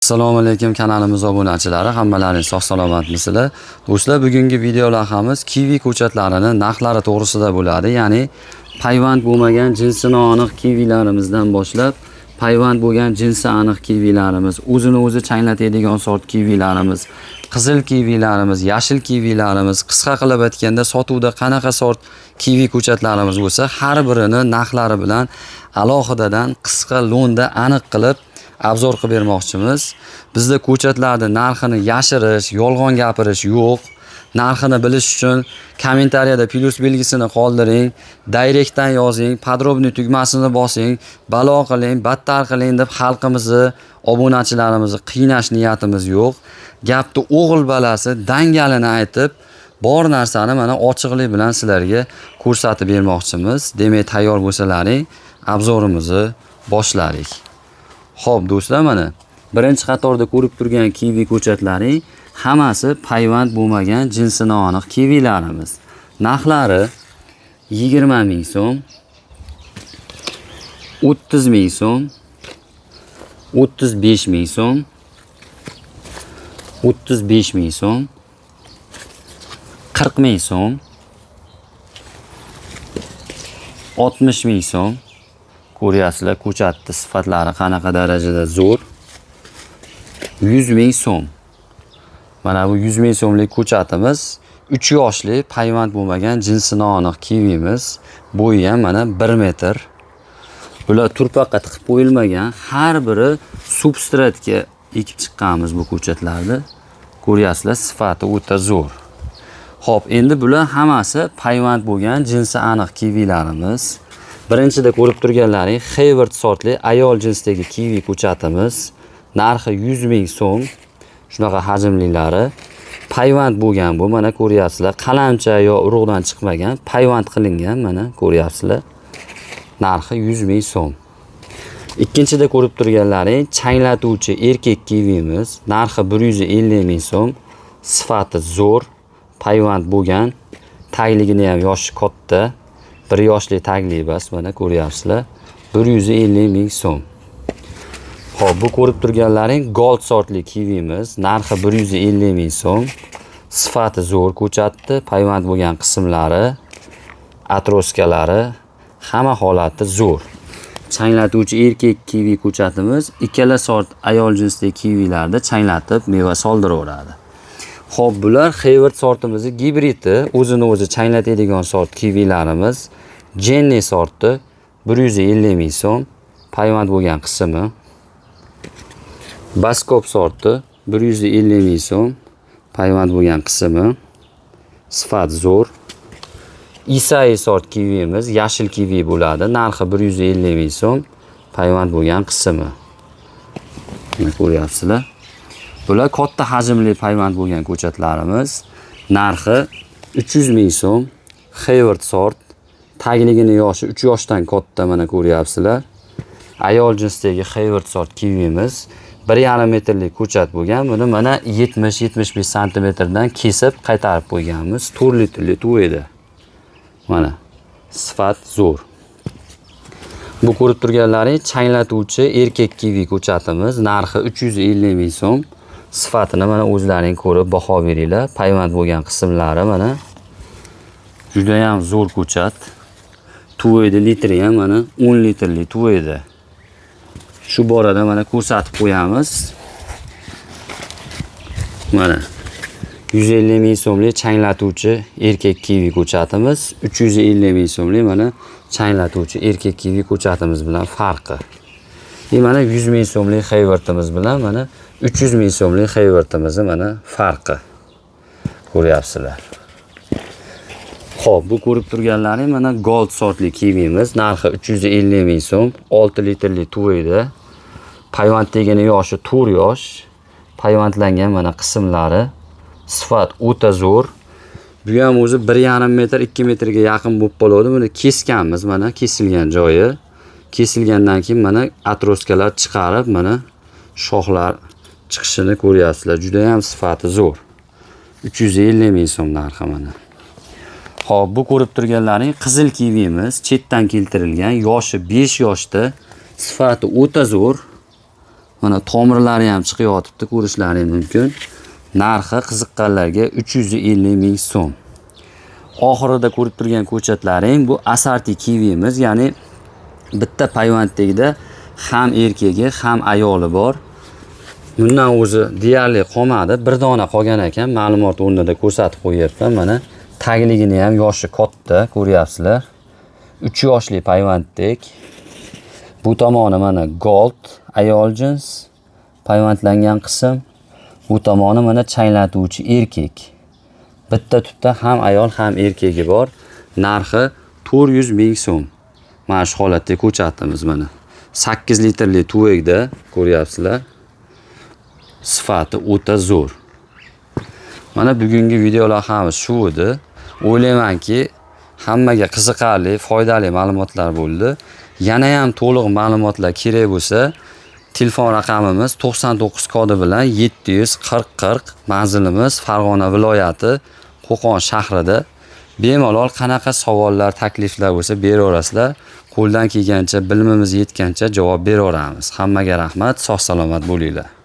Assalomu alaykum kanalimiz obunachilari, hammalaringiz sog' salomatmisizlar? Do'stlar, bugungi video lavhamiz kivi ko'chatlarini narxlari to'g'risida bo'ladi. Ya'ni payvand bo'lmagan jinsi noaniq kivilarimizdan boshlab payvand bo'lgan jinsi aniq kivilarimiz, o'zini o'zi changlatadigan sort kivilarimiz, qizil kivilarimiz, yashil kivilarimiz, qisqa qilib aytganda sotuvda qanaqa sort kivi ko'chatlarimiz bo'lsa, har birini narxlari bilan alohidadan qisqa lo'nda aniq qilib obzor qilib bermoqchimiz. Bizda ko'chatlarni narxini yashirish, yolg'on gapirish yo'q. Narxini bilish uchun kommentariyada plyus belgisini qoldiring, direktdan yozing, podrobniy tugmasini bosing, balo qiling, battar qiling deb xalqimizni, obunachilarimizni qiynash niyatimiz yo'q. Gapni o'g'il balasi dangalini aytib, bor narsani mana ochiqlik bilan sizlarga ko'rsatib bermoqchimiz. Demak, tayyor bo'lsalaring, obzorimizni boshladik. Xo'p, do'stlar, mana birinchi qatorda ko'rib turgan kivi ko'chatlaring hammasi payvand bo'lmagan jinsi noaniq kivilarimiz. Narxlari 20 ming so'm, 30 ming so'm, 35 ming so'm, 35 ming so'm, 40 ming so'm, 60 ming so'm. Ko'ryapsizlar, ko'chatni sifatlari qanaqa darajada zo'r. 100 ming so'm. Mana bu 100 ming so'mlik ko'chatimiz 3 yoshli payvand bo'lmagan jinsi noaniq kivimiz. Bo'yi ham mana 1 metr. Bular turpaqqa tiqib qo'yilmagan, har biri substratga ekib chiqqanmiz bu ko'chatlarni. Ko'ryapsizlar, sifati o'ta zo'r. Xo'p, endi bular hammasi payvand bo'lgan jinsi aniq kivilarimiz. Birinchida ko'rib turganlaring Hayward sortli ayol jinsdagi kivi ko'chatimiz. Narxi 100 ming so'm. Shunaqa hajmlilari. Payvand bo'lgan bu, mana ko'ryapsizlar. Qalamcha yo urug'dan chiqmagan, payvand qilingan, mana ko'ryapsizlar. Narxi 100 ming so'm. Ikkinchida ko'rib turganlaring changlatuvchi erkak kivimiz. Narxi 150 ming so'm. Sifati zo'r, payvand bo'lgan. Tagligini ham yoshi katta. 1 yoshli tagli bas, mana ko'ryapsizlar. 150 ming so'm. Xo'p, bu ko'rib turganlaring Gold sortli kivimiz. Narxi 150 ming so'm. Sifati zo'r ko'chatdi, payvand bo'lgan qismlari, atroskalari, hamma holati zo'r. Changlatuvchi erkak kivi ko'chatimiz ikkala sort ayol jinsdagi kivilarda changlatib meva soldiraveradi. Xo'p, bular Hayward sortimizni gibridi, o'zini o'zi changlatadigan sort kivilarimiz. Jenny sorti 150 ming so'm, payvand bo'lgan qismi. Baskop sorti 150 ming so'm, payvand bo'lgan qismi. Sifat zo'r. Isai sort kivimiz yashil kivi bo'ladi. Narxi 150 ming so'm, payvand bo'lgan qismi. Mana ko'ryapsizlar. Bular katta hajmli payvand bo'lgan ko'chatlarimiz. Narxi 300 ming so'm. Hayward sort. Tagligini yoshi 3 yoshdan katta, mana ko'ryapsizlar. Ayol jinsdagi Hayward sort kivimiz 1,5 metrlik ko'chat bo'lgan. Buni mana 70-75 santimetrdan kesib qaytarib qo'yganmiz. 4 litrli tuvaydi. Mana sifat zo'r. Bu ko'rib turganlaring changlatuvchi erkak kivi ko'chatimiz. Narxi 350 ming so'm. Sifatini mana o'zlaring ko'rib baho beringlar. Payvand bo'lgan qismlari mana juda ham zo'r ko'chat. Tuvaydi litri ham mana 10 litrli tuvaydi. Shu borada mana ko'rsatib qo'yamiz. Mana 150 ming so'mlik changlatuvchi erkak kivi ko'chatimiz, 350 ming so'mlik mana changlatuvchi erkak kivi ko'chatimiz bilan farqi. E mana 100 ming so'mlik Haywardimiz bilan mana 300 ming so'mlik Haywardimizni mana farqi. Ko'ryapsizlar. Xo'p, bu ko'rib turganlaring mana Gold sortli kivimiz, narxi 350 ming so'm, 6 litrli tuvaydi. Payvand degani yoshi 4 yosh. Payvandlangan mana qismlari, sifat o'ta zo'r. Bu ham o'zi 1,5 metr, 2 metrga yaqin bo'lib qoladi. Buni kesganmiz, mana kesilgan joyi. Kesilgandan keyin mana atroskalar chiqarib, mana shoxlar chiqishini ko'ryapsizlar. Juda ham sifati zo'r. 350 ming so'm narxi mana. Xo'p, bu ko'rib turganlaring qizil kivimiz, chetdan keltirilgan, yoshi 5 yoshda, sifati o'ta zo'r. Mana tomirlari ham chiqayotibdi, ko'rishlaring mumkin. Narxi qiziqqanlarga 350 ming so'm. Oxirida ko'rib turgan ko'chatlaring bu assorti kivimiz, ya'ni bitta payvandligida ham erkagi, ham ayoli bor. Bundan o'zi deyarli qolmadi. Bir dona qolgan ekan. Ma'lumot o'rnida ko'rsatib qo'yapman. Mana tagligini ham yoshi katta, ko'ryapsizlar. 3 yoshli payvandlik. Bu tomoni mana gold ayol jins payvandlangan qism. Bu tomoni mana changlatuvchi erkak. Bitta tupda ham ayol ham erkagi bor. Narxi 400 ming so'm. Mana shu holatda ko'chatimiz mana. 8 litrli tuvakda ko'ryapsizlar. Sifati o'ta zo'r. Mana bugungi video loyihamiz shu edi. O'ylaymanki, hammaga qiziqarli, foydali ma'lumotlar bo'ldi. Yana ham to'liq ma'lumotlar kerak bo'lsa, telefon raqamimiz 99 kodi bilan 740 40, manzilimiz Farg'ona viloyati Qo'qon shahrida. Bemalol qanaqa savollar, takliflar bo'lsa beraverasizlar. Qo'ldan kelgancha, bilimimiz yetgancha javob beraveramiz. Hammaga rahmat, sog' salomat bo'linglar.